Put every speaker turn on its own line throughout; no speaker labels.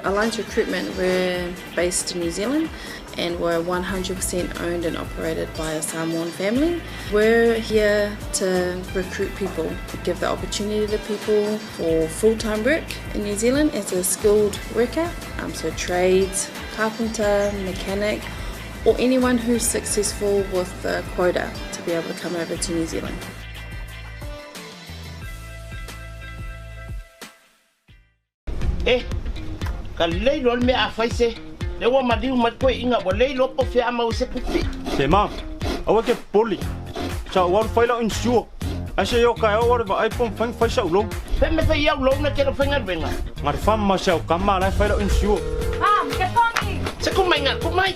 Alliance Recruitment, we're based in New Zealand and we're 100% owned and operated by a Samoan family. We're here to recruit people, give the opportunity to people for full-time work in New Zealand as a skilled worker, so trades, carpenter, mechanic, or anyone who's successful with the quota to be able to come over to New Zealand.
E, ka lelei loa le mea a fai se. Lea ua maliu mai le toeaina ua le iloa po o fea a maua se tupe.
Se ma, aua e te popole. Sa ou alu fai lau insure. Ae se i o taeao ou alu e vaai po o mafai ona fai sa'u loan.
Fea mea fai au loan e te le faigaluega?
Na le fama ma si au tama la e fai lau insure.
Mom, ke pongi!
Se ku mai nga, ku mai!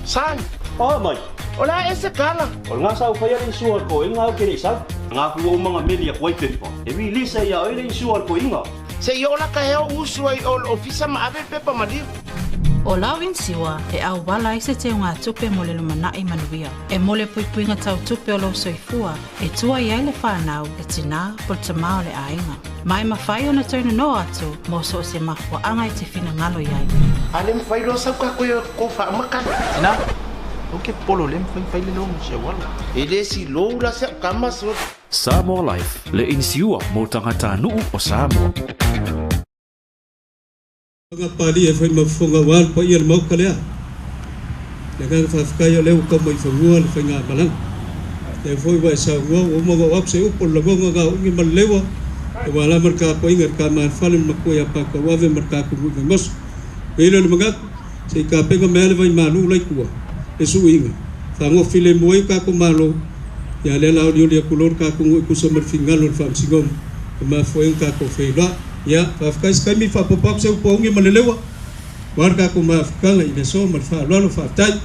Son!
Oh mai!
O le a ea se tala?
O lena sa ou faia le insure a le toeaina au ke le i sau. Nga ku ou manga meli atu ai pepa. E release ai ia oe le insure a le toeaina.
Se i oo la ka hea o usu ai o le ofisa ma ave le pepa maliu.
O lau inisiua e auala ai se teugatupe mo le lumanai manuia. E mo le puipuiga tau tupe o lou soifua e tua i ai le fanau, le tinā po le tamā o le aiga. Ma e mafai ona toe nonoa atu mo so o se mafuaaga e te finagalo i ai.
A le mafai loa sau ka koe ko faamakala.
Tina, aua ke popolo le mafai fai le lou mo se auala.
E le silou la se au kama so.
Samoa Life, le inisiua mo tagatanuu o Samoa.
Aga Papalii e fai ma fofoga aua le paia o le Maota lea. Le agaga faafetai o lea ua tau mai fanua le faigamalaga. Lea foi ua e saunoa ua uma ona oo atu se upu o le lagona na ugi ma le leua aua lava le tapuaiga i le tama a le fale ma le matua ia Patauave ma le tatou nuu i Vaimoso. Pei lea o le manatu, se i tapena mai lava le vai malu la i tua, le suiga, fagoa filemu ai o tatou Malo, ia lea la olioli atu loa le tatou nuu e tusa ma le finagalo o le Faamasinoga e mafua ai ona tatou feiloai. Ia, faafetai se taimi faaopoopo atu se upu a Ugi ma Leleua aua le tatou mafutaga i le aso ma le faaaloalo. Faafetai.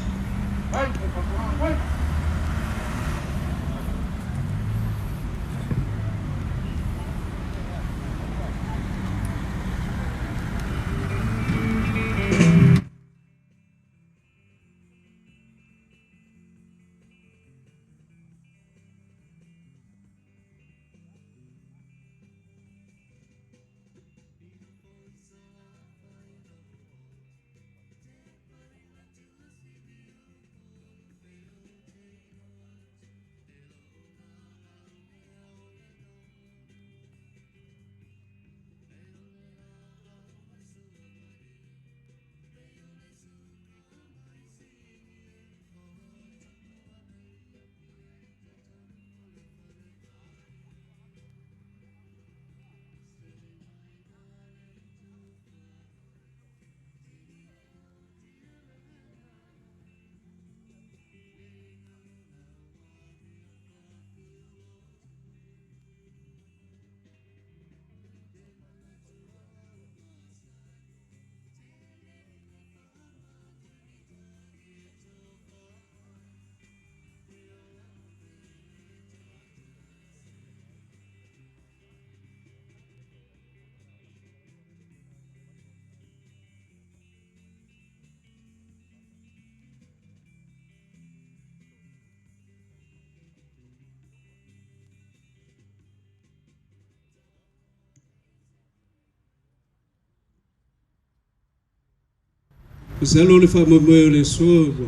Masalo o le faamoemoe o le aso ua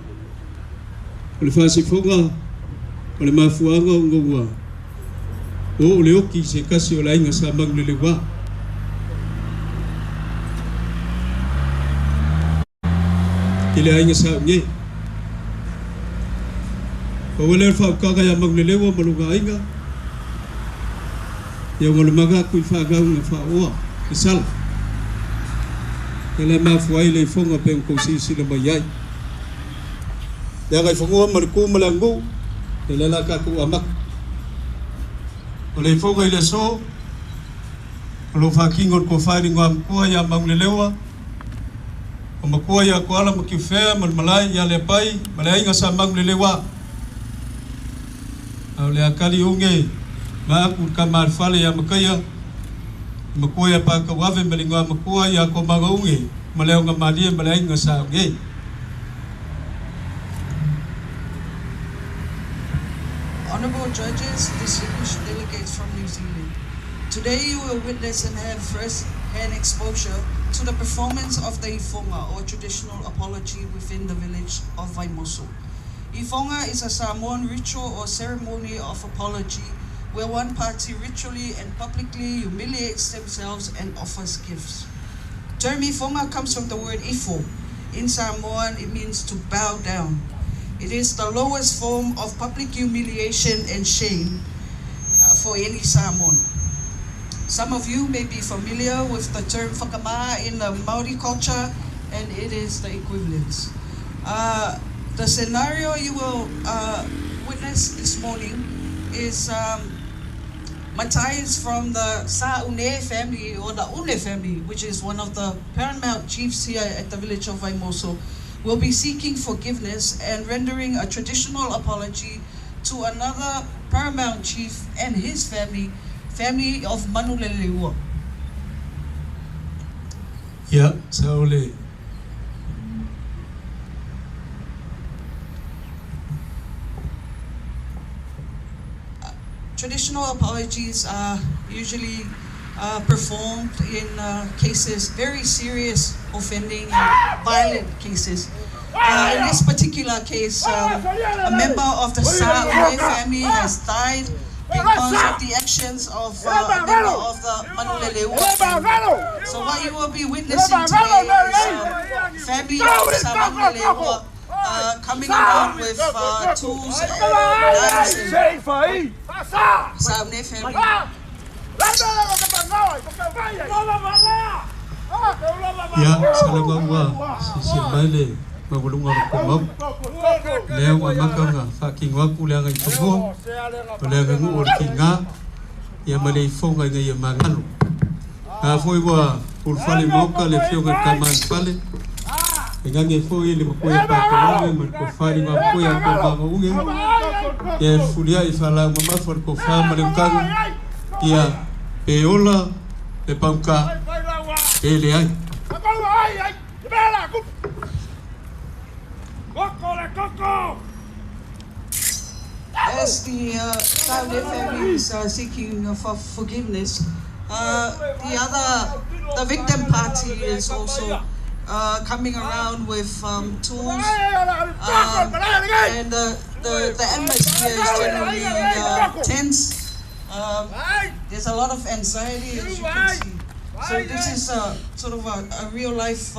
o le faasifoga o le mafuaaga ona ua oo le oki i se tasi o le aiga sa Manuleleua. I le aiga sa Uge. Pau lea o le faautaga ia Manuleleua ma lona aiga, ia ua lemaga atu i fanau na faaoa le sala. Ia le mafua ai le ifoga pe ona tou silasila mai ai. Le agaifanua ma le tu ma le aganuu, ia lea la tatou amata. O le ifoga i le aso, o lo o faatino e le tofa i le igoamatua ia Mauneleleua, o matua ia Toala ma Tiufea ma le malae ia Leapai ma le aiga sa Manuleleua. A o le a kali uge ma aku le tama a le fale ia Makaia, le matua ia Patauave ma le igoamatua ia Komagauge ma le Aogamalie ma le aiga sa Uge.
Honorable judges, distinguished delegates from New Zealand. Today you will witness and have first-hand exposure to the performance of the Ifoga, or traditional apology, within the village of Vaimoso. Ifoga is a Samoan ritual or ceremony of apology where one party ritually and publicly humiliates themselves and offers gifts. Term Ifoga comes from the word ifo. In Samoan, it means to bow down. It is the lowest form of public humiliation and shame for any Samoan. Some of you may be familiar with the term whakama in the Maori culture, and it is the equivalent. The scenario you will witness this morning is Matthias from the Sa'une family, or the Une family, which is one of the paramount chiefs here at the village of Vaimoso, will be seeking forgiveness and rendering a traditional apology to another paramount chief and his family, family of Manuleleua.
Ia, sa o le
Traditional apologies are usually performed in cases, very serious offending and violent cases. In this particular case, a member of the Sa'une family has died because of the actions of a member of the Manuleleua family. So what you will be witnessing today is family of Sa Manuleleua coming around with tools and knives and Sa'une family.
Ia, sa laga ua sisil mai le maualuga o le komau. Lea ua amata ona faatino atu le agaifanua, o le aganuu o le tiga, ia ma le ifoga ina ia magalo. A foi ua ulufale i maoka le afioga i le tama a le fale, e gage foi le mapuea pakalone ma le tofa i le mapuea toamagauge, ia e fefuliai faalaau mamafa le tofa ma le utaga, ia pe ola le pauta pe leai.
As the Sa'une family is seeking for forgiveness, the other, the victim party is also coming around with tools, and the atmosphere is generally tense. There's a lot of anxiety, as you can see. So this is a sort of a real life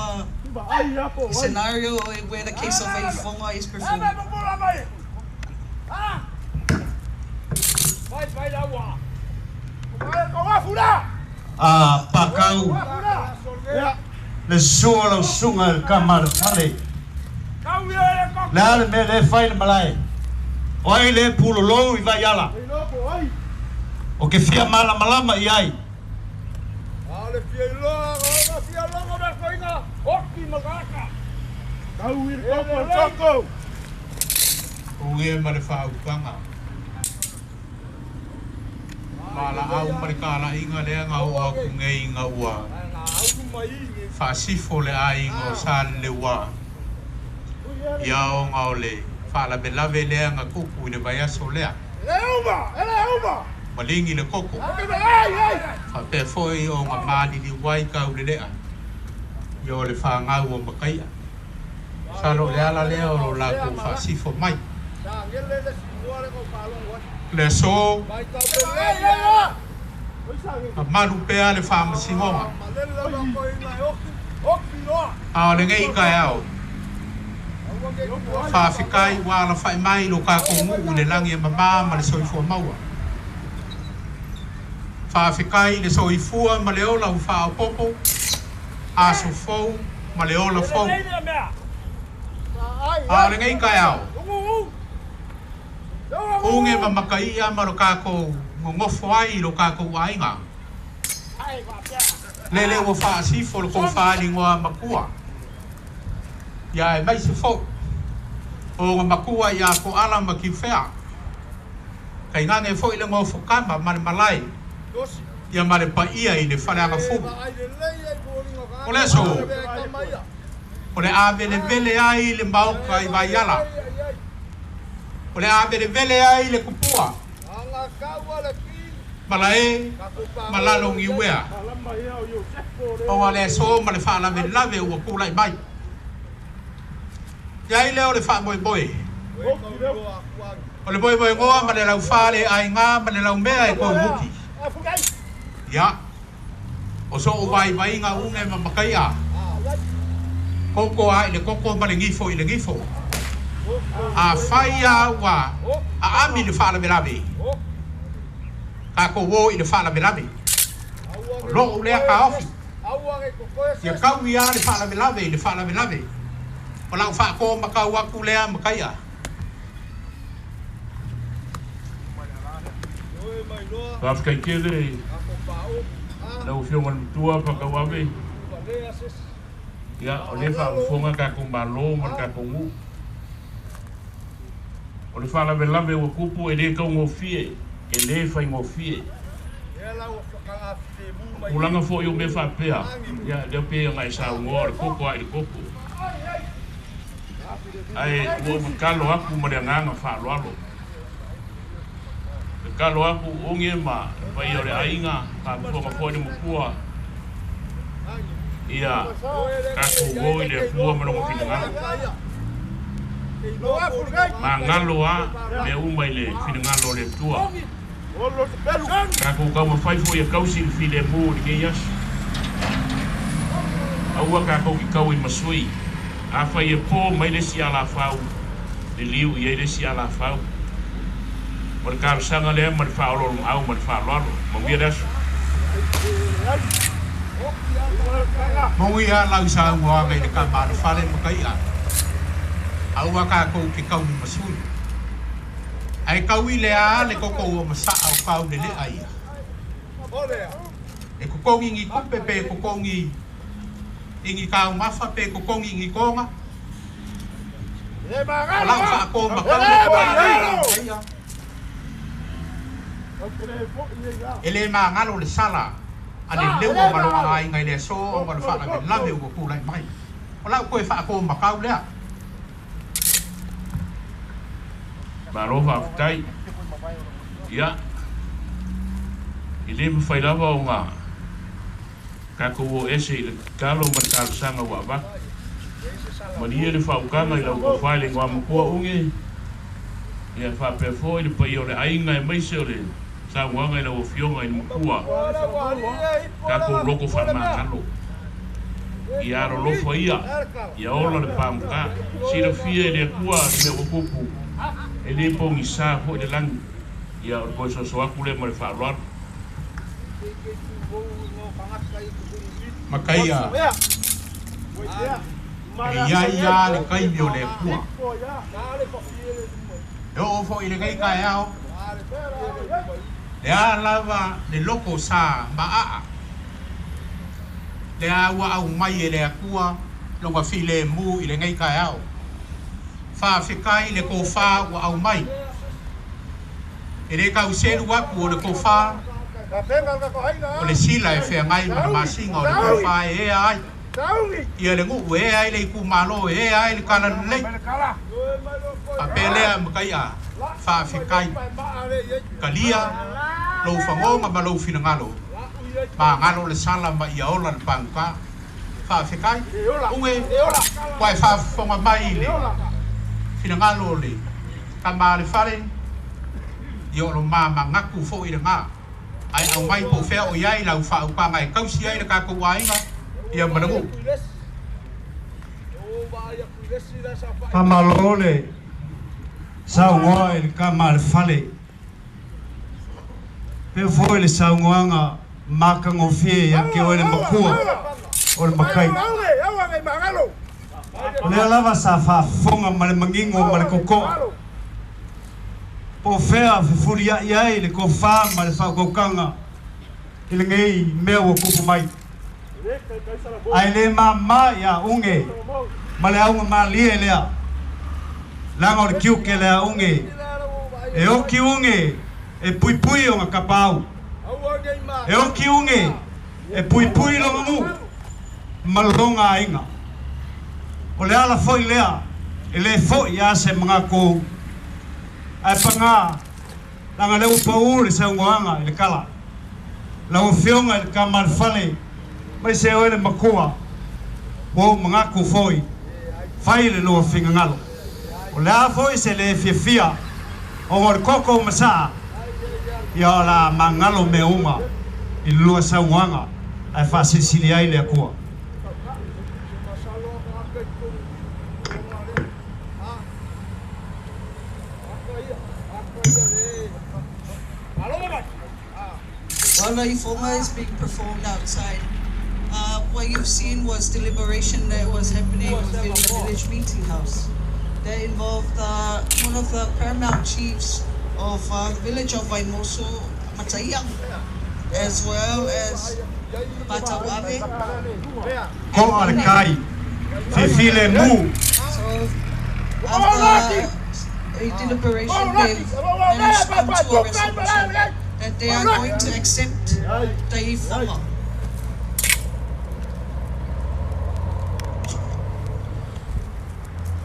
scenario where the case of a ifoga is performed.
A Pakau, le susu o lau susuga i le tama a le fale. Le a le mea lea e fai i le malae? O ai le pulolou i Vaiala? O ke fia malamalama i ai.
Uē ma le faautaga, valaau ma le talaiga lea na oo atu nei ina ua faasifo le aiga o Saleleuā ia ona o le faalavelave lea na tupu i le vaiaso lea. Maligi le koko, faapea foi ona maliliu ai Taulelea ia o le fanau o Makaia. Masalo o le ala lea o lo latou faasifo mai. Le aso, mamalu pea le faamasinoga. A o lenei taeao, faafetai ua alafai mai lo tatou nuu i le lagi e mamā ma le soifua maua. Faafetai i le soifua ma le ola ua faaopoopo, aso fou ma le ola fou. A o lenei taeao, uge ma makaia ma lo tatou nonofo ai i lo tatou aiga. Lele ua faasifo le tou faaligoa matua, ia aemaise foi o ona matua ia Toala ma Kiufea. Tainane foi le nofokama ma le malae ia ma le paia i le faleagafulu. O le aso, o le a velevele ai le maoka i Vaiala. O le a velevele ai le kupua. Malae ma lalo o Niuea, ona o le aso ma le faalavelave ua tulai mai. I ai lea o le faamoemoe, o le moemoegoa ma le laufa le aiga ma le laumea e tou uti. Ia, o so'u vaivaiga uge ma makai'a, koko a i le koko ma le gifo i le gifo. Afai a ua aami le faalavelave, tatou o i le faalavelave. O lo'u lea taofi. Ia taui a le faalavelave i le faalavelave. O la'u faato makau atu lea makai'a.
Faafetai tele lau Afioga i le Matua Fakauave. Ia, o lea faafofoga tatou Malo ma le tatou nuu. O le faalavelave ua tupu e lē taugofie, e lē faigofie. O tulaga foi o mea faapea, ia lea pei ona e saunoa o le koko a i le koko. Ae ua ou tatalo atu ma le agaga faaaloalo. Tatalo atu uge ma le paia o le aiga, faafofoga foi le matua. Ia tatou o i le Atua ma lona finagalo. Magalo a mea uma i le finagalo o le Atua. Tatou taumafai foi e tausi le filemu i lenei aso. Aua tatou te tau i masui. Afai e po mai le isi alafau, liliu i ai le isi alafau. O le talosaga lea ma le faaoloolomaau ma le faaaloalo. Manuia le aso.
Moni a lau saunoaga i le tama a le fale makai'a. Aua tatou te tauli masui. Ae taui le a le koko ua masa'a o kau le le'a ia. E totogi ni tupe pe totogi i ni taumafa pe totogi i ni toga. O lau faato makau le E lē magalo le sala a le leua ma loga aiga i le aso ona o le faalavelave ua tulai mai. O lau toe faato makau lea.
Malo faafetai. Ia, e lē mafai lava ona tatou o ese i le tatalo ma le talosaga ua avatu. Malie le faautaga i lau tofa i le igoamatua uge, ia faapea foi le paia o le aiga aemaise o le saunoaga i lau Afioga i le Matua. Tatou loto faamagalo. Ia alolofa ia, ia ola le pagota. Silafia e le Atua le mea ua tupu, e lē pogisā foi le lagi. Ia o le toe soso atu lea ma le faaaloalo.
Makaia e iai a le taimi o le Atua. E oo foi i lenei taeao le a lava le loko sa maaa. Le a ua aumai e le Atua lona filemu i lenei taeao. Faafetai le tofa ua aumai. E lē tauselu atu o le tofa o le sila e feagai ma le masina o le tofa e ea ai. Ia le nuu e ea ai le itumalo e ea ai le talalelei. Faapea lea makai'a faafetai. Talia lou fagoga ma lou finagalo. Magalo le sala ma ia ola le paguta. Faafetai. Uge ua e faafofoga mai i le finagalo o le tama a le fale. Ia o lo mamanatu fo'i lagā. Ae aumai po o fea o i ai lau faaupaga e tausi ai le tatou aiga ia ma le nuu.
Faamalo le saunoa i le tama a le fale. Pea foi le saunoaga matagofie ia te oe le matua o le matai. O lea lava sa faafofoga ma le manino ma le toto'a. Po o fea fefulia'i ai le tofā ma le faautautaga i lenei mea ua tupu mai. Ae lē māmā iā uge ma le auga malie lea. Leaga o le tiute lea uge e oki uge e puipui ona tapaau. E oki uge e puipui lona nuu ma lona aiga. O le ala foi lea e lē fo'i a se manatu. Ae pagā laga lea ua paū le saunoaga i le kala. Lau Afioga i le Tama a le Fale, aemaise oe le Matua, ua ou manatu foi, fai le lua finagalo. O le a foi se le fiafia ona o le toto masaa, ia o le a magalo mea uma i le lua saunoaga ae faasilisili ai le Atua.
While the ifoga is being performed outside, what you've seen was deliberation that was happening within the village meeting house. That involved one of the paramount chiefs of the village of Vaimoso, Mataia, as well as Patauave.
Ko'a le kai, fifilemu.
So after a deliberation, they've managed to come to a resolution that they are going to accept the ifoga.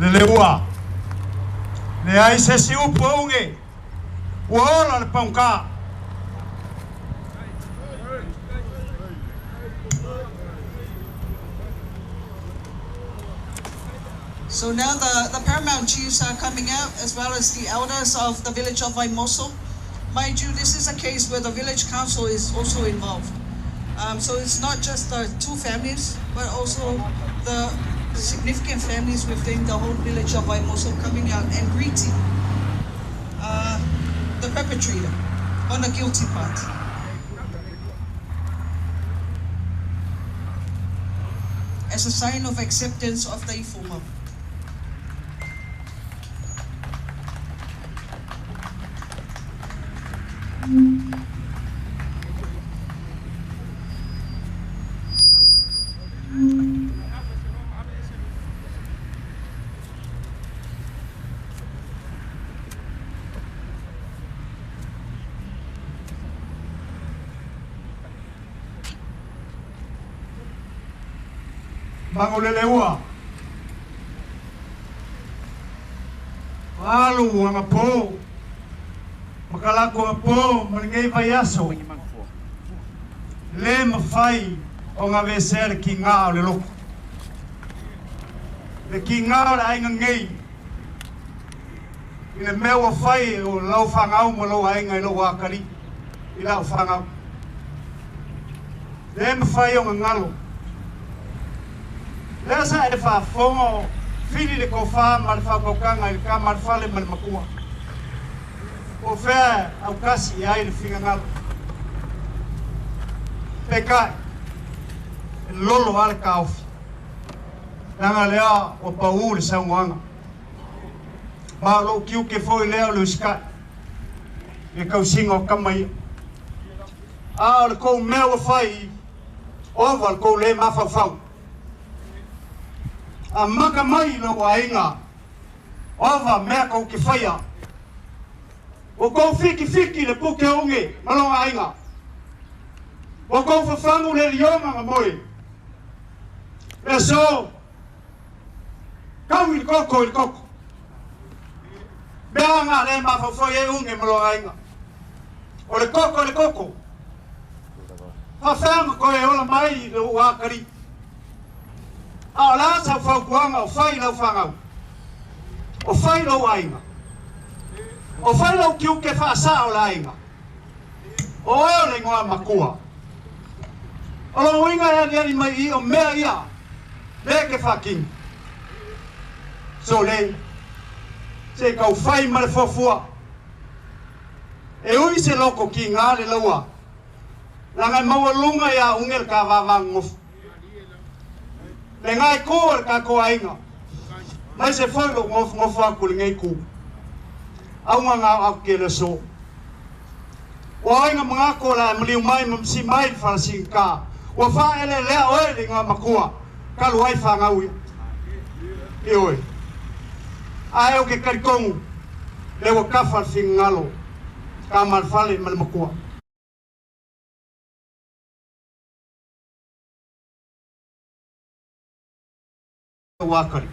Le leua. Leai se isi upu e uge, ua ola le pagota.
So now the paramount chiefs are coming out, as well as the elders of the village of Vaimoso. Mind you, this is a case where the village council is also involved. So it's not just the two families, but also the significant families within the whole village of Vaimoso coming out and greeting the perpetrator on the guilty part. As a sign of acceptance of the ifoga.
Magoleleua. Alu anapo. Makalako anapo ma lenei vaiaso. Le mafai o gavesea le kiga o le loto. Le kiga o le aiga nei. I le mea ua fai o lau fanau ma lou aiga i lou akalii i lau fanau. Le mafai o gagalo. Lea sa e faafofoga o fili le tofa ma le faautautaga i le tama a le fale ma le matua. Po o fea e autasi i ai le finagalo. Peitai, e lolo lava le taofi, leaga lea ua pau le saunoaga. Ma o lou tiute foi lea o le usitai i le tausiga o tama ia. A o le tou mea ua fai, ova le tou le mafaufau. Amata mai lou aiga, ova mea tou te faia. Ua tou fitifiti le puke o uge ma lona aiga. Ua tou fafagu le lioga na moe. Le aso, tau i le koko i le koko. Mea na le mafaufau ai uge ma lona aiga. O le koko i le koko. Faafeaga toe ola mai i lou akalii. A o le a sau fautuaga o fai i lau fanau? O fai lou aiga. O fai lou tiute faasaa o le aiga. O oe o le igoa matua. O lou uiga e aliali mai i i o mea ia lea e te faatino. Sole, se i tau fai ma le fuafua. E ui se loko kiga le laua, leaga e maualuga iā uge le ta vava nonofo. Le gai ku o le tatou aiga, aemaise foi lou nofonofo atu i lenei itu. Auga na oo atu ke le aso. Ua aiga manatu o le a e maliu mai ma masi mai le falasigata. Ua faaeleelea oe le igoa matua talu ai fanau ia. Ioe. Ae ou te talitonu lea ua tafa le finagalo tama a le fale ma le matua. Ua akali.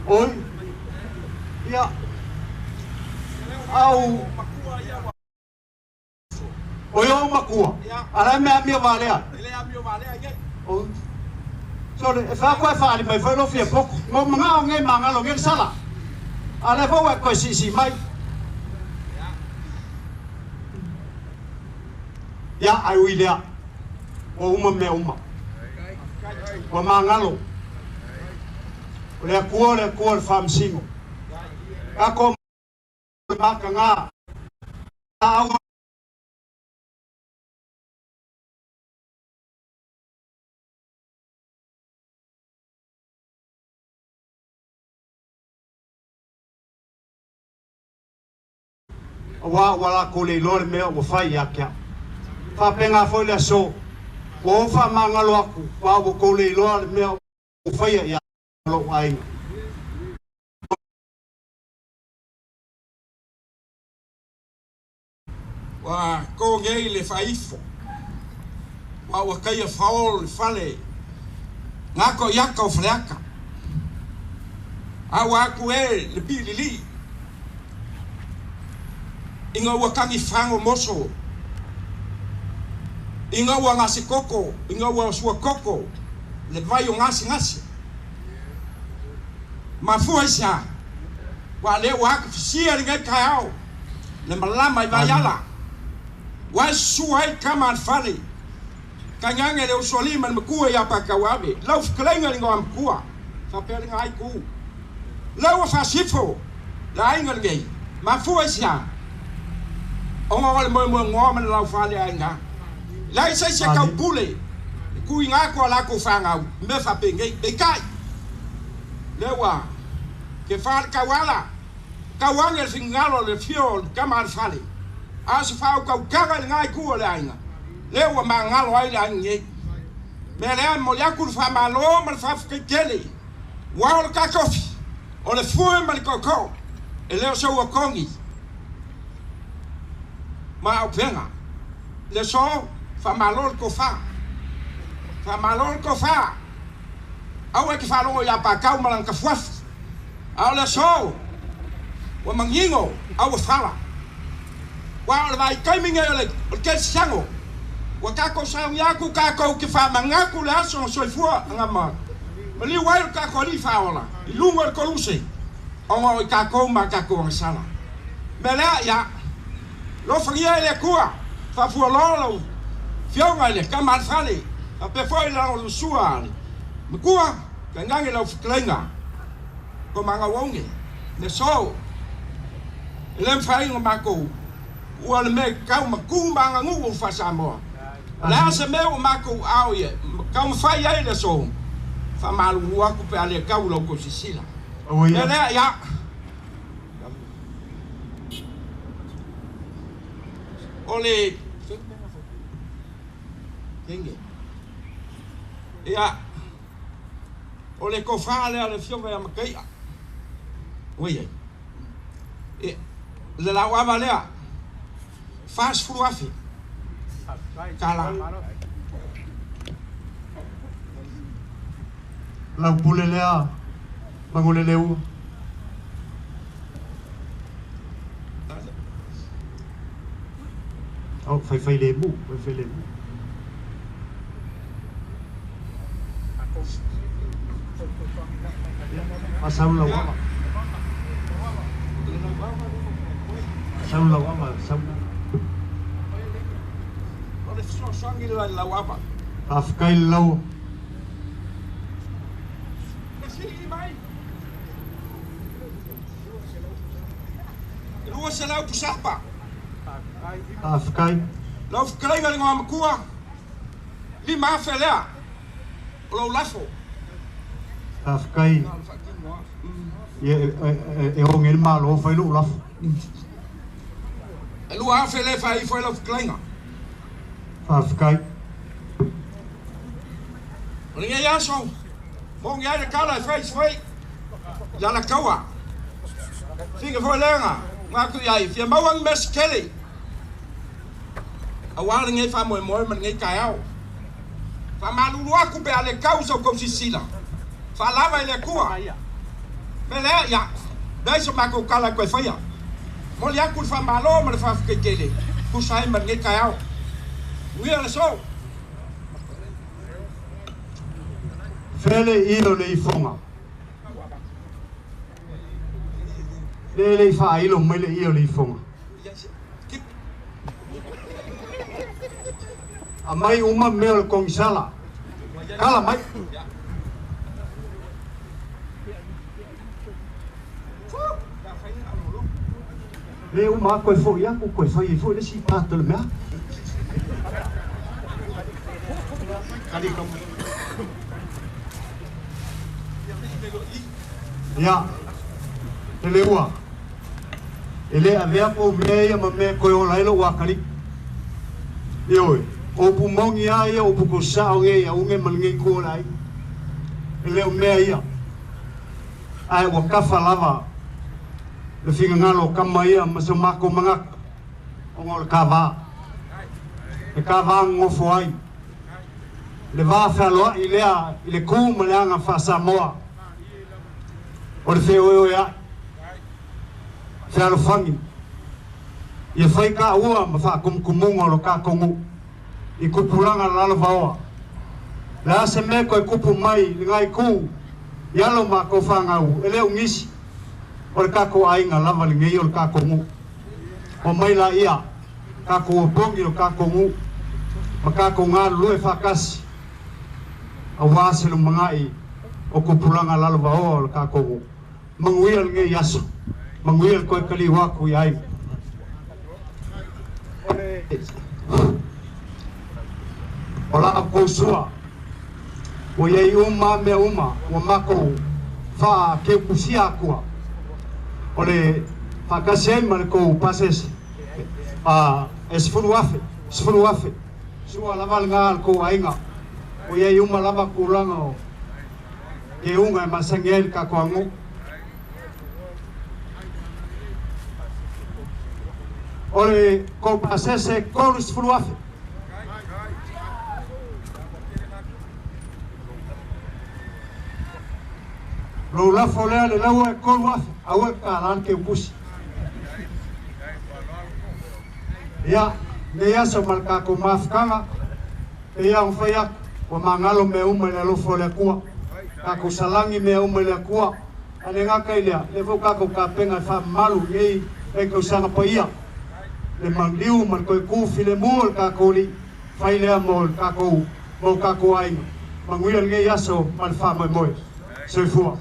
Oi. Ia. Au. makua. A le mea amio valea. O sole e fa ko e fa ali mai foi lo fia poko. Mo manga o ngai mangalo ngai sala. A le fo ko si si mai. Ya ai ui lea. O uma mea uma. Ua mangalo. O le akua le whamsingo. Kako maka ngā. Au Wa wala ko le iloa le mea ua fai ia ke au. Whapenga foi le aso. Ua ofa mangalo aku. Wa ua kou le iloa le mea ua faia ia lou aiga.
Ua ko ngei le whaifo. Wa ua kaia whaol le fale. Ngā ko iaka o whaleaka. A ua aku e le pilili. Inga ua kangi whango moso. Inga ua ngasi koko. Inga ua sua koko. Le vai o ngasi ngasi. Mafua isa. Wa le ua aku fisia le ngai kai au. Le malama i vai ala. Wa sua ai kama al fale. Kanyanga le usoli man makua ia pa kawabe. Lau fkalenga lingo amkua. Fa pelinga ai ku. Lau fa sifo. La inga ngai. Mafua isa. Onga wale moe moe ngoa man lau fale ai nga. La isa isa kau pule. Ku inga ko la ko whangau. Me fa pengei. Bekai. Lewa. Ke fale kawala. Kawanga le fingalo le fio kama al fale. A se fau kau kaga le ngai ku le ainga. Lewa mangalo ai le ainga. Me le mo le aku fa malo ma fa fkele. Wa o ka kofi. O le fue ma le koko. E leo so o kongi. Ma o penga. Le so fa malo ko fa. Fa malo ko fa. Au e ke fa longo ia pa kau malang ka fuafu. Au le so. Wa mangingo au fala. Wa o le vai kaiminga o le ke sango. Wa ka ko sa nyaku ka ko ke fa mangaku le aso soifua ngama. Mali wai ka ko li fa ola. I lungo ko luse. Ongo i ka ko ma ka ko sala. Mele ya. Lo fagia le kua. Fa fua lolo. Fionga le kama fale. A pe foi la lo sua. Makua ka ngange la fklenga. Ko manga wonge. Le so. Le mfai ngo mako. Ua le me kau maku manga ngu fa Samoa. La se me o mako au ye. Kau mfai ai le so. Fa malu aku pe ale kau lo ko sisila. Le ya. Ole Kenge. Ya. Ole ko fa le fio ya makai. Oi. E le la wa valea. Faz fluafi. Kala.
Lau pule lea. Mangole leu. Oh, fai fai le mu, fai fai le mu. Pasau la wama. Sau la wama, sau.
Ole so sangi la wama.
Afkai lau.
Lua se lau pusapa.
Afkai.
Lau fkalenga le ngā makua. Lima afe lea. O lau lafo.
Afkai. E o ngel malo fai lo lafo.
E lua afe lea fai fai lau fkalenga.
Afkai.
O le ngai aso. Mo ngai le kala e fai fai. Ia la kaua. Finga foi lenga. Ngā kui ai. Fia mauang mes kele. A wā ngai wha moe moe ma ngai kai au. Wha malulu aku pe ale kau sau kau sisila. Wha lava i le kua. Me lea ia. Nei so mako kala koe whaia. Mo le aku le wha malo ma le wha whakekele. Kusa ai ma ngai kai au.
Uia le so.
Fele ilo le ifonga. Le le fa ilo mai le io le ifonga. A mai uma mea o le kongisala. Kala mai. Le uma koe fo ia ku koe fai fo le si pato le mea. Ia, te le ua. E le avea po mea ia ma mea koe o lailo wakari. Ioi, o pumongi a ia o puko sao ia ia unge malngi ko lai. E le o mea ia. Ai ua kafa lava. Le fingangalo kama ia ma se mako mangak. O ngol ka va. Le ka va ngofo ai. Le va whealoa i lea i le kū ma le anga wha Samoa. O le wheo ea. Whealofangi. Ia whai ka ua ma whaakumukumunga o lo ka kongu. I kupulanga lalo vaoa. Le ase me koe kupu mai le ngai kū. I alo ma ko whangau. E leo ngisi. O le kako ainga lava le ngei o le kako ngu. O mai la ia. Kako opongi o kako ngu. Ma kako ngā lue whakasi. A wā se lo mangai o kupulanga lalo vaoa o le kako ngu. Manguia le ngei aso. Manguia le koe kali waku i ai. O la kousua. O iei uma mea uma. O mako wha keukusia akua. O le whakasi ai ma le kou pasese. A e sefulu afe. Sefulu afe. Sua lava le ngā le kou ainga. O iei uma lava kulanga o ke unga e masangi ai le kako angu. O le kou pasese kolu sefulu afe. Lo lafo lea le laua e kolu afe, au e ka lan ke upusi. Ia, nei aso ma le kako mafukanga, e ia ngwhai aku, wa mangalo mea uma le alofo le akua. Kako salangi mea uma le akua. Ane ngaka i lea, le fau kako kapenga e wha malu ngei e kausanga pa ia. Le mangliu ma le koe kufi le mua le kako li, whai lea mo le kako, mo kako ainga. Manguia le ngei aso ma le wha moe moe. Soifua.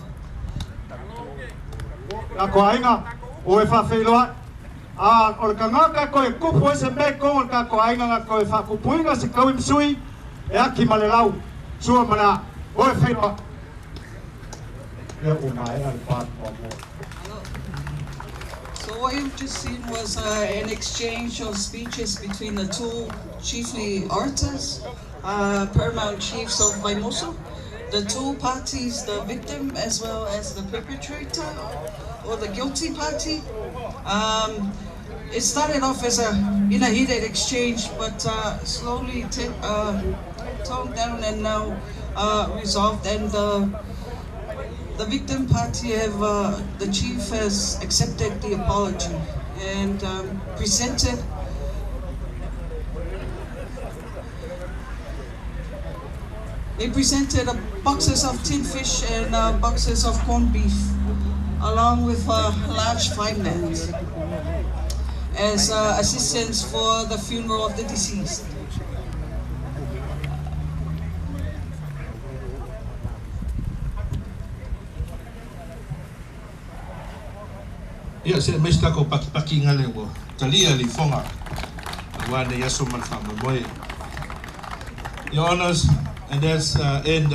Kako ainga, o e whawheiloa. A o le kangaka koe kupu e se me ko o le kako ainga nga koe whakupuinga se kawi msui e aki ma le lau. Sua mana, o e wheiloa.
So what you've just seen was an exchange of speeches between the two chiefly orators, paramount chiefs of Vaimoso. The two parties, the victim as well as the perpetrator or the guilty party. It started off as in a heated exchange, but slowly toned down and now resolved. And the victim party have, the chief has accepted the apology and presented They presented boxes of tin fish and boxes of corned beef, along with a large fine net, as assistance for the funeral of the deceased.
Ia, se mai se tako pakipaki ngale ua talia le ifoga auā nei aso ma le faamoemoe. Your Honors, and that's end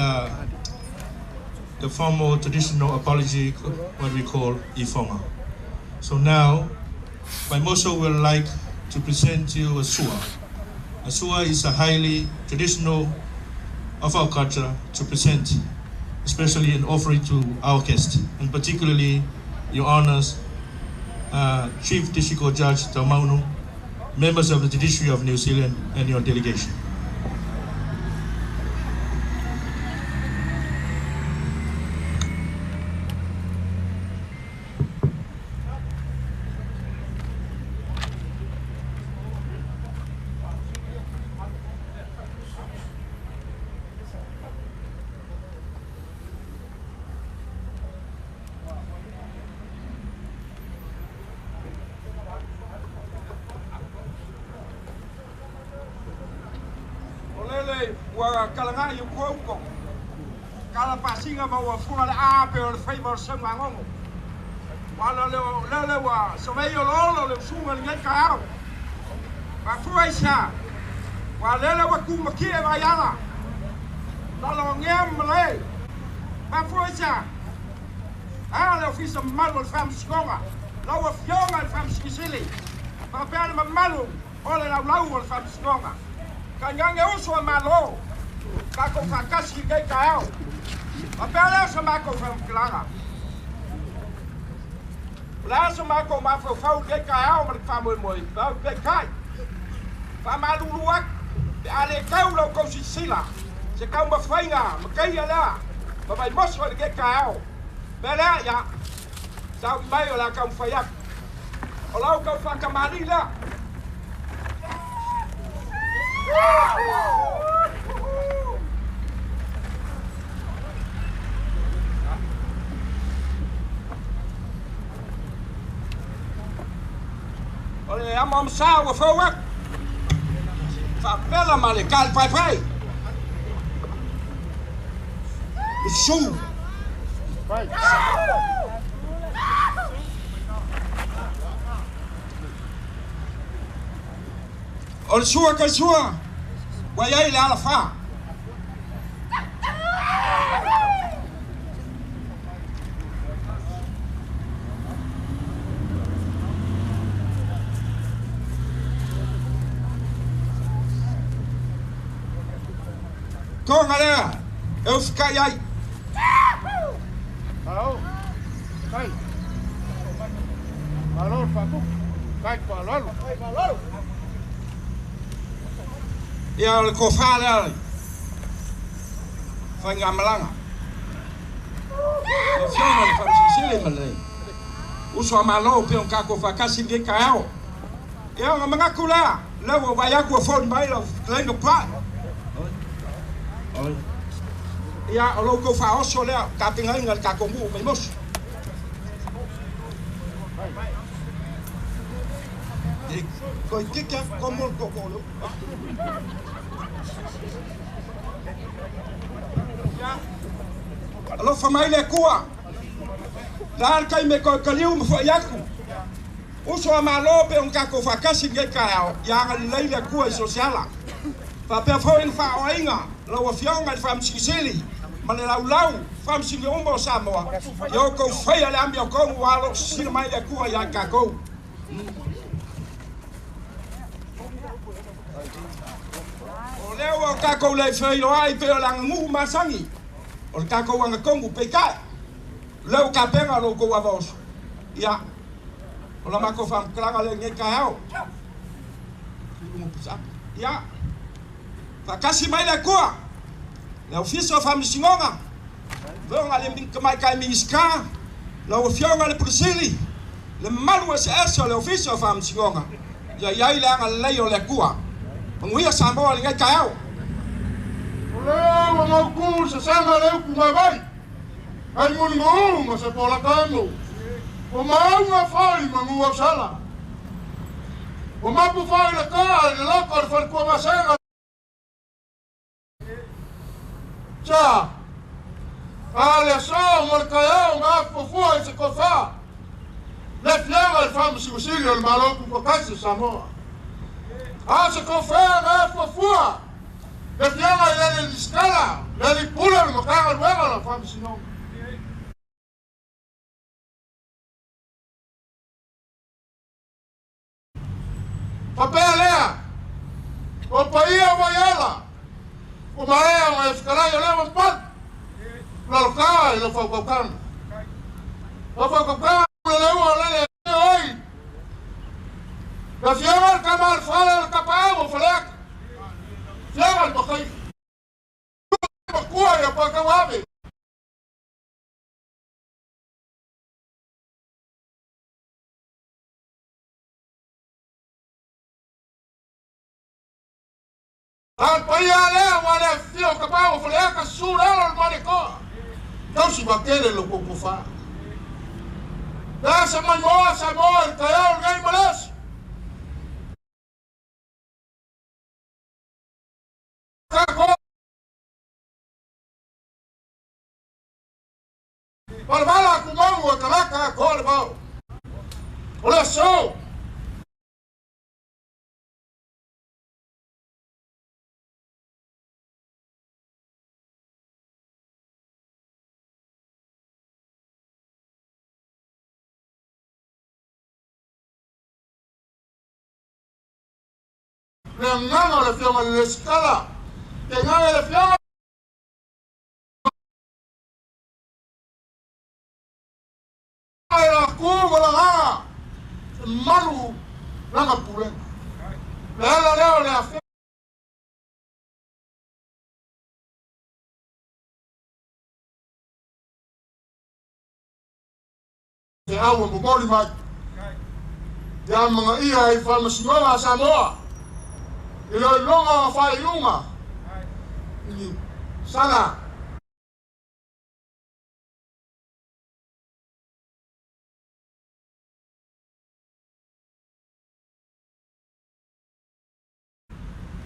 the formal traditional apology, what we call ifoga. So now, Vaimoso will like to present to you a sua. A sua is a highly traditional of our culture to present, especially an offering to our guests, and particularly Your Honors, Chief District Court Judge Taumaunu, members of the Judiciary of New Zealand, and your delegation.
Ua kalagaʻi o kuauko. Kala pasinga ma ua funga le a pe o le faiva o le saugagogo. Wala le le le ua savei o lolo le usuga lenei taeao. Mafua i sea. Ua lele ua kumakia e vaiala. Laloagea ma malae. Mafua i sea. A le ofisa mamalu o le Faamasinoga. Lau Afioga i le Faamasino Faapea le mamalu o le laulau o le Faamasinoga. Tainane uso a Malo. Tatou faatasi i lenei taeao. Faapea lea o sa matou faamatalaga. O le a so matou mafaufau i lenei taeao ma le faamoemoe, peitai. Faamalulu atu, pe a le tau la outou silasila, se taumafaiga mataia lea ma Vaimoso i lenei taeao. Mea lea, ia, sauni mai o le a taumafai atu. O la outou faatamalii lea. O le amaamasa ua fou atu. Faapela ma le talipaepae. Usu. O le sua kai sua, ua i ai le alafā. Toga lea e usikai ai.
Malo. Kai. Malo le Kai faaaloalo.
Ia o le tofa lea faigamalaga. Lau Afioga i le Faamasino ma le uso a Malo pei ona tatou faatasi i lenei taeao. Ia ona manatu lea, lea ua vaai atu ua foli mai lau fetalaiga Tuai. Ia o lo outou faaoso lea tapenaina le tatou nuu o Vaimoso. Toeitiiti lava tomo le tootoo o le upu. Alofa mai le Atua. Le a le taimi e toe taliu ma fo'i atu. Uso a Malo pei ona tatou faatasi i lenei taeao, ia agalelei le Atua i so o se ala. Faapea foi le faaoaiga lau Afioga i le Faamasino Sili ma le laulau Faamasino uma o Samoa, ia outou faia le amiotonu ua alo sisila mai le Atua ia i tatou. O lea ua tatou le feiloai pei o le aganuu masani o le tatou agatonu, peitai o lea ua tapena lo outou ava oso. Ia, o la matou faamatalaga lea i lenei taeao. Ia, faatasi mai le Atua, le Ofisa o Faamasinoga, Afioga i le Tamaitai Minisita, lau Afioga i le Pule Sili, le mamalu eseese o le Ofisa o Faamasinoga, ia i ai le agalelei o le Atua. Manuia Samoa i lenei taeao.
O lea ua mautu le sasaga le upu vaivai, ai mulimu'u ma se polatamu. Ua mauga foi manu ausala. Ua mapu foi le toa i le loko o le faletua vasega. Sa, a le aso mo le taeao na afuafua i se tofa. Le afioga i le Faamasino o le Malo Tutoatasi o Samoa. A o se tofa na afuafua le afioga i le alii Resitala, le alii Pule o le Matagaluega o le Faamasinoga. Faapea lea, o paia Vaiala, ua maea ona e fetalai o lea ua malu, laloka i lau faautautaga. Lau faautautaga le leua o lele e oi, le afioga i le Tama o le Fale o le Tapaau o Faleata, afioga i le Mataia, matua ia Pātauave. A le paia lea ua le afifio o Tapaau o Faleata, susu le alo o le Malietoa, tausi vaatele lo tou tofa. Le a se maimoa Samoa i le taeao lenei ma le aso. Tatou Le agaga o le Afioga i le Lesitala, tainane le Afioga i lana tu ma lana aga, e malu lana pulega. O le ala lea o le afea. Feau e momoli mai ia amanaia ai Faamasinoga a Samoa i le iloiloga o faaiuga i sala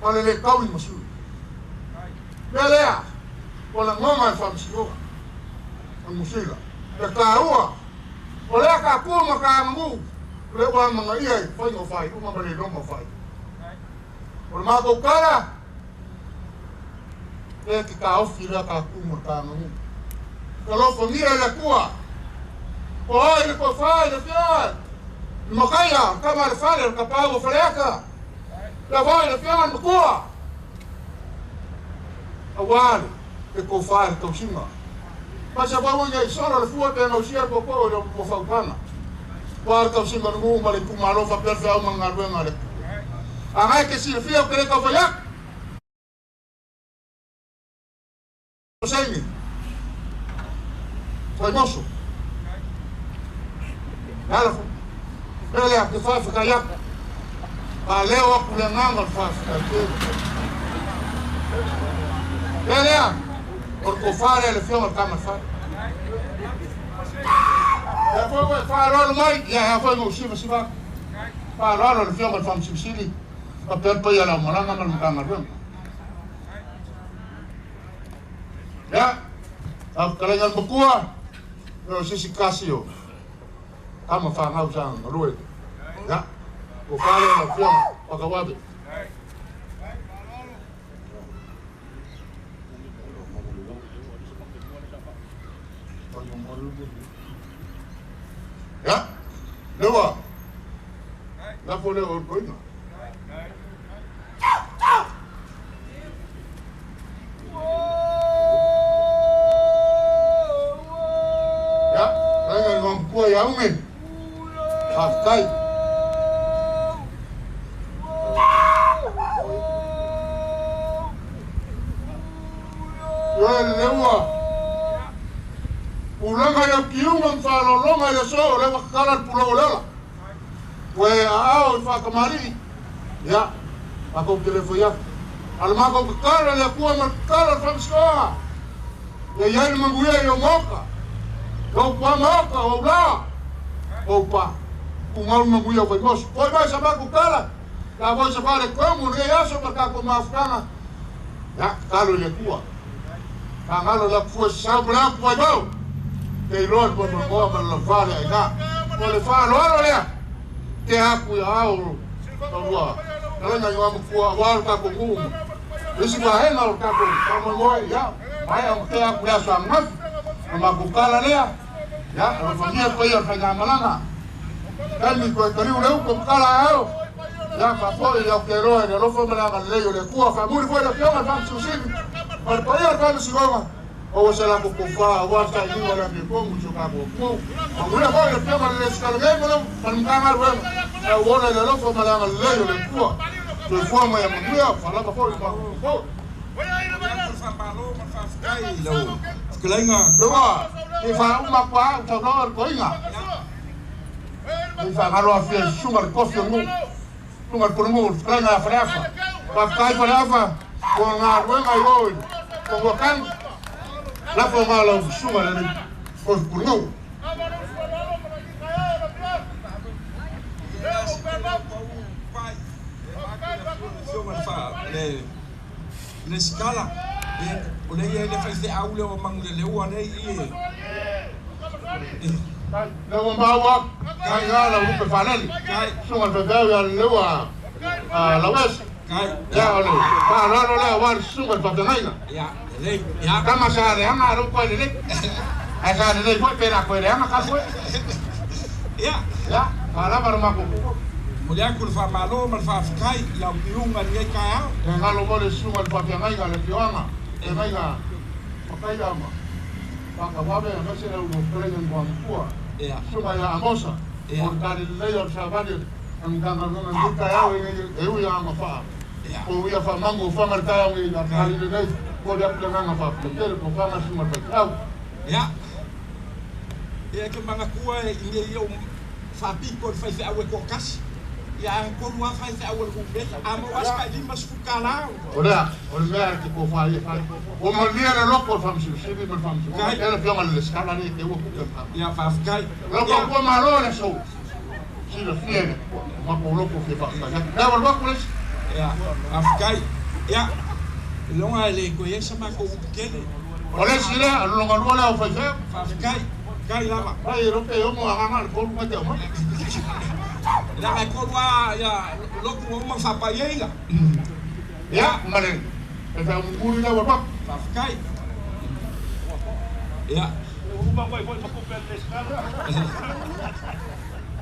ma le lē taui ma sui. Mea lea, ua lagona e Faamasinoga a Niu Sila le taua o lea tatou ma ta aganuu o lea ua amanaia i faiga o faaiuga ma le iloga o faaiuga. O le matou tala, lea te taofi lea tatou ma ta aganuu. Alofagia e le Atua, o ai le tofa i le Afioga i le Makaia, le tama a le fale, o le tapaau o Faleata, le foi i le Afioga i le Matua, aua le tofa i le tausiga. Mai sa fauina i solo le fua pe gausia le tootoo i le fautaga, aua le tausiga o le nuu ma le itumalo faapea le feau ma le galuega a le Atua. A na e te silafia ou te le tau fai atu. Saini. Vaimoso. Le ala foi. Mea lea, te faafetai atu. Faaleo atu le agaga o le faafetai tele. Mea lea, o le tofa lea i le Afioga i le Tama a le Fale. Lea foi ua e faaaloalo mai, ia e a foi ona ou sivasiva atu. Faaaloalo i le Afioga i le Faamasino Sili faapea le paia o le aumalaga ma le Matagaluega. Ia, lau fetalaiga i le Matua, ia o se isi tasi o tama fanau sa galue. Ia, ua fale lau Afioga Pakauave. Ia, leua, lafo lea o le koina. Ia, fetalaiga i le Igoamatua ia Ume, faafetai. Ioe le leua, pulega i au kiuga ma faaaloaloga i le aso o lea ua tatala le pulou o le ola. Ua e aao i faatamalii, ia, matou te le fai atu. A o le matou tatalo i le Atua ma le tatalo a le Faamasinoga, ia i ai le manuia i ou maota, i ou tuamaota, o ou la, o ou pa. Tumau le manuia o Vaimoso. Foi mai sa matou tala, la foi sa faaletonu o lenei aso ma le tatou mafutaga, ia, tatalo i le Atua. Faagalo le atu fua sasau ma le atu vaivau, te iloa le moemoemoa ma le laufa le aiga. O le faaaloalo lea, tea atu i aao o ua talaga i matua aua le tatou nuu ma le isi vaega o le tatou faamoemoe, ia, maea ona tea atu le aso ananafi. O le matou tala lea, ia, alofagia le paia o le faigamalaga. Taimi toe taliu le upu ma tala aao, ia faafoi i au keloa i le alofa ma le agalelei o le Atua. Faamuli foi le Afioga i le Faamasino Sili ma le paia o le Faamasinoga, aua se latou tofa aua le sailiga o le amiotonu i si o tatou atunuu. Manuia foi le Afioga i le Resitala nei ma le Matagaluega, ae ua ola i le alofa ma le agalelei o le Atua. Soifua ma ia manuia, faalava foi le matou foi. Leua, se i faauma atu lava au saunoaga i le toeaina. Se i faagalo afia i susuga le tofi o le nuu, susuga i le pulenuu, le fetalaiga ia Faleafa. Faafetai Faleafa mo le galuega i o i Fanuatanu. Lafo ma lau susuga i le tofi pulenuu.
Resitala, o lea e i ai le faifeau lea o Manuleleua lea i i e.
Lea ua maua atu, kai ina lau lupe faalele, susuga i le faifeau ia Leleua Lauesi. Ia o le faaaloalo lea aua le susuga i le faafeagaiga. Tama sa leaga a lou toe lelei. Ae sa lelei foi pe le a toe leaga talu e. Ia, faalava le matou.
Mo le aku le whamalo ma le whawhikai i au piunga ni e kai au.
E ngalo mo le sunga le whawhiangaiga le pioanga. E ngaiga whakaira ama. Whakawawe a mese le uno pelenga ngwa mpua. Sunga ia Amosa. O le tari lei o le savali ang ganga nona ni kai au e ui a ama whaa. O ia whamangu o whanga le tai au i a tari lei. Ko le aku le nganga whawhia. Tere ko whanga sunga le whai au.
Ia. Ia ke manga kua e inge i au whapiko le whai whai au e kōkasi. Ia a kolu a whai whai au e kumbe. A mo aska i lima sufu lau.
O lea, o le mea te kō whai e whai. O malia le loko o le whamsiu, sivi ma le whamsiu. O le fionga le skala ni te ua kuke mha.
Ia whawhikai.
Loko kua malo le sou. Sila fia le kua. O mako loko fia whawhikai. Lea wal waku lesi.
Ia, whawhikai. Ia, longa le koe esa mako upikele.
O le si lea, longa lua lea o whai whai.
Whawhikai. Kai lava.
Ai rope e omo anganga le kolu mai te o mai.
Lava e kolu a ia loku o uma whapai eiga.
Ia, mare. E whai umukuri lea wapak.
Whawhikai. Ia.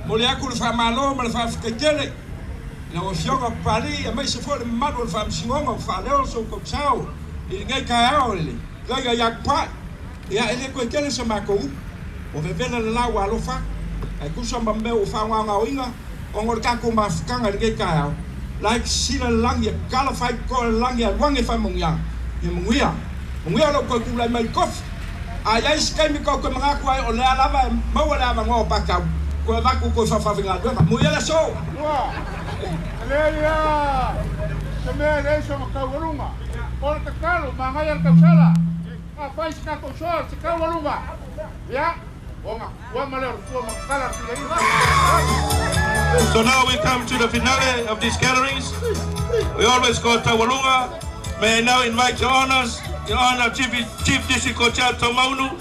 Mo le aku le whamalo ma le whawhikaitele. Le o fionga pali, a mai se fo le malu le whamsingonga o whaleo so koksao. I ngai kai ao le. Laiga yak pai. Ia, ele koe tele sa mako upu. O vevela le lau alofa, ai kusa ma mea o whaunganga o inga, o ngore kako mawhakanga le kai au. Lai sila le langi, kala whai koe le langi, a wange whai mongianga. Ia munguia, munguia lo koe kulai mai kofi. A iai sikai mi koe koe mangaku ai o lea lava e maua lea vangoa o pakau. Koe vaku koe whawhawinga luenga. Muia le sou!
Lua, lea, se mea le so makaualunga. O le tatalo, mangai al kausala. A whai si kako soa, se kaualunga. Ia.
So now we come to the finale of these gatherings. We always call Taualuga. May I now invite your honors, your Honor Chief District Court Chair Taumaunu,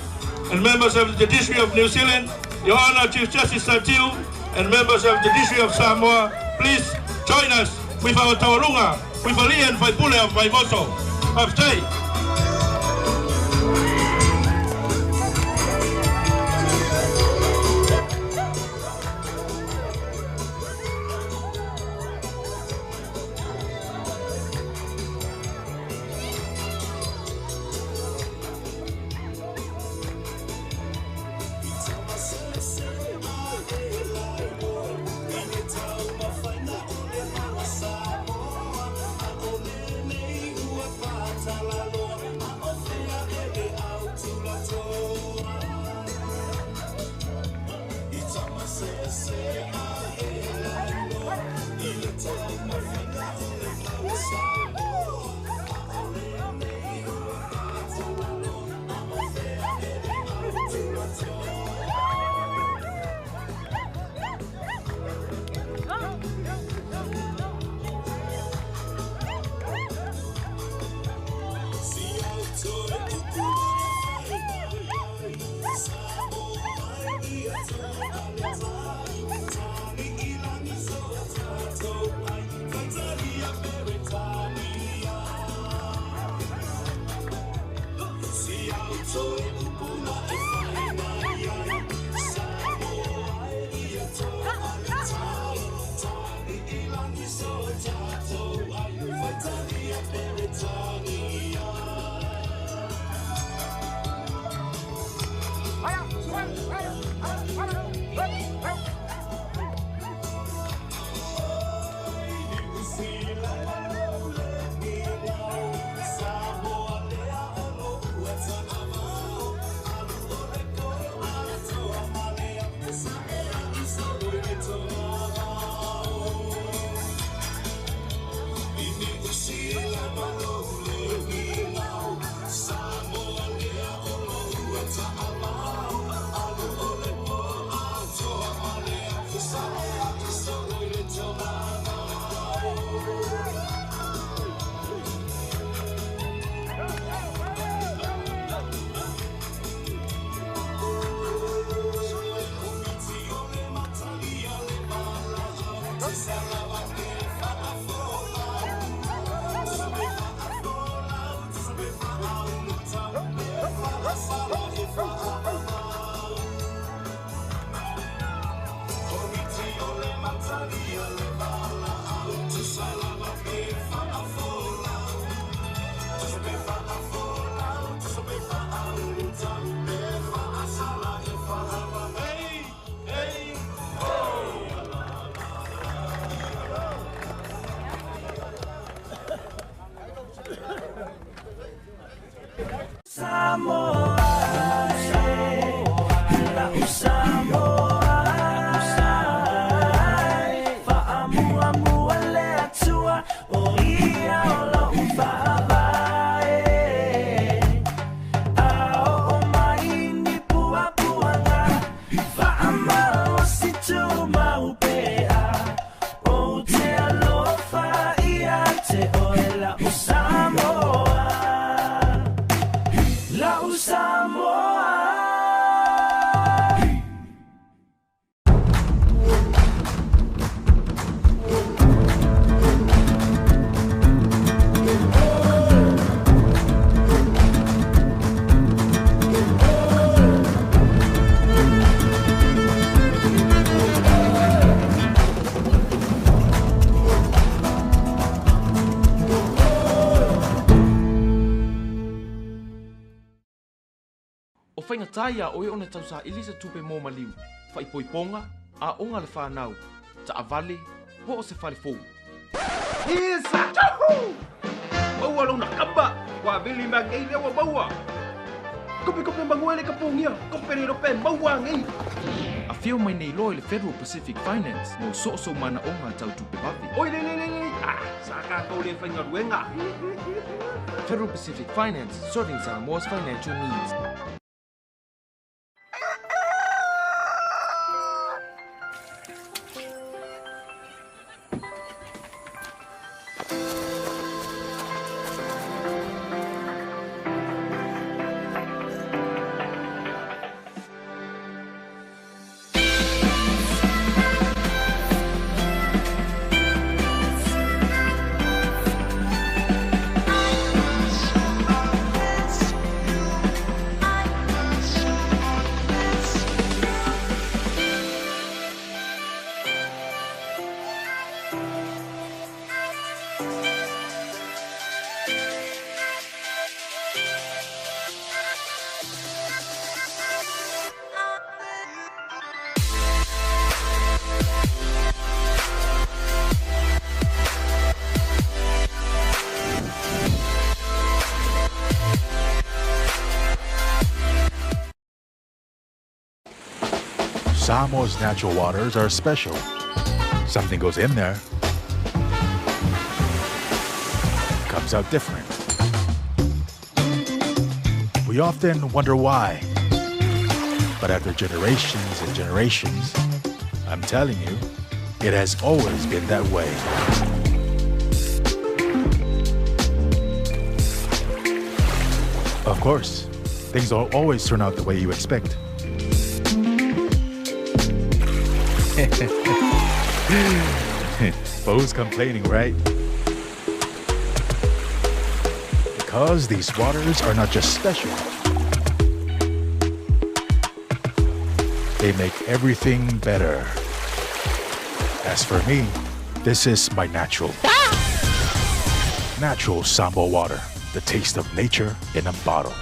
and members of the Judiciary of New Zealand, Your Honor Chief Justice Satiu, and members of the Judiciary of Samoa, please join us with our Taualuga, with Ali and Faipule of Vaimoso. After.
Italia. faigata iā oe ona tausaili se tupe mo maliu, faaipoipoga, aoga a le fanau, taavale, po o se fale fou.
Isa! Juhu! Maua lona kamba! Ua vili mai nei lea ua maua! Kope kope manuele ka pogia! Kope le lope maua nei!
Afio mai nei loa i le Federal Pacific Finance mo soosoo manaoga tau tupe vave.
Oi le le le le! Ah, sa tatou le faigaluega!
Federal Pacific Finance, serving Samoa's financial needs.
Samoa's natural waters are special. Something goes in there, comes out different. We often wonder why. But after generations and generations, I'm telling you, it has always been that way. Of course, things don't always turn out the way you expect. But who's complaining, right? Because these waters are not just special. They make everything better. As for me, this is my natural. Natural Samoa water, the taste of nature in a bottle.